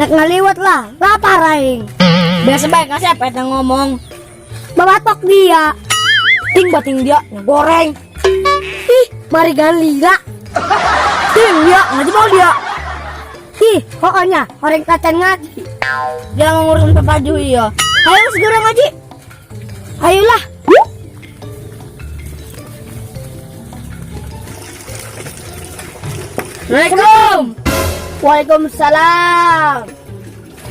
Nek ngaliwat lah, lapar aing. Biasa baik kasep eta ngomong. Babatok dia. Ting bating dia goreng. Ih, mari lila. Ting dia ngaji mau dia. Ih, pokoknya orang tacan ngaji. Dia ngurusin pepaju iya. Ayo segera ngaji. Ayolah. Assalamualaikum. Waalaikumsalam.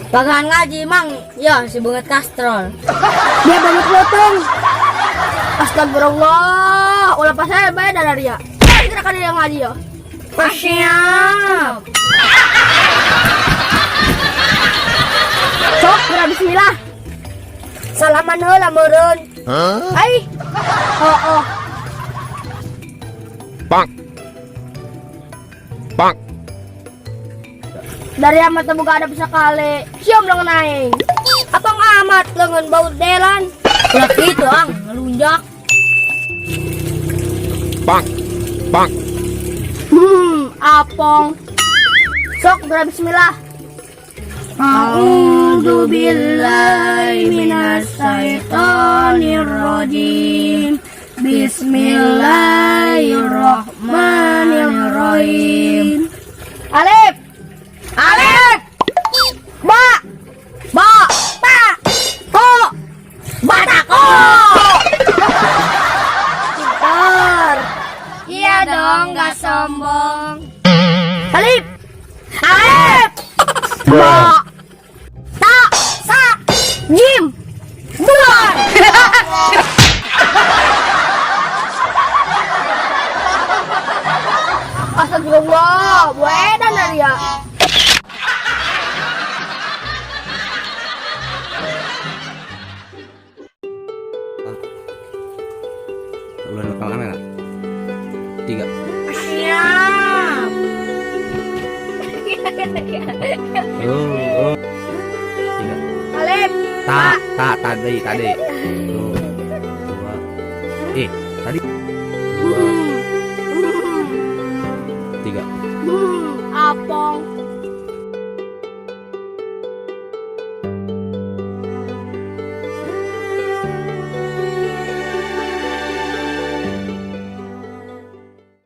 Bagan ngaji mang, ya si banget kastrol. Dia banget lotong. Astagfirullah, ulah pas saya beda dari ya. Kira kan dia ngaji ya. Siap. Sok, geura bismillah. Salaman heula meureun. Ai. Oh, oh. Bang. Bang. Dari amat terbuka ada bisa kali. Siom lengan aing. Apang amat lengan bau delan. Ulah gitu ang, ngelunjak. Bang. Bang. Apong. Sok, geura bismillah. A'udzu billahi minasyaitonir rajim. Bismillahirrahmanirrahim. Alif. Alif. Ba. Ba. Ta. Ko. Batako. Pintar. Iya dong, gak sombong. Alif. Alif. Ba. Ta. Sa. Jim. Bulan. Astagfirullah, wedan dari ya. Udah rekam kamera. 3. Siap. Oh, oh. 3. Alif. Ta, ta, tadi, tadi. 1, 2. Tadi. 2, 3.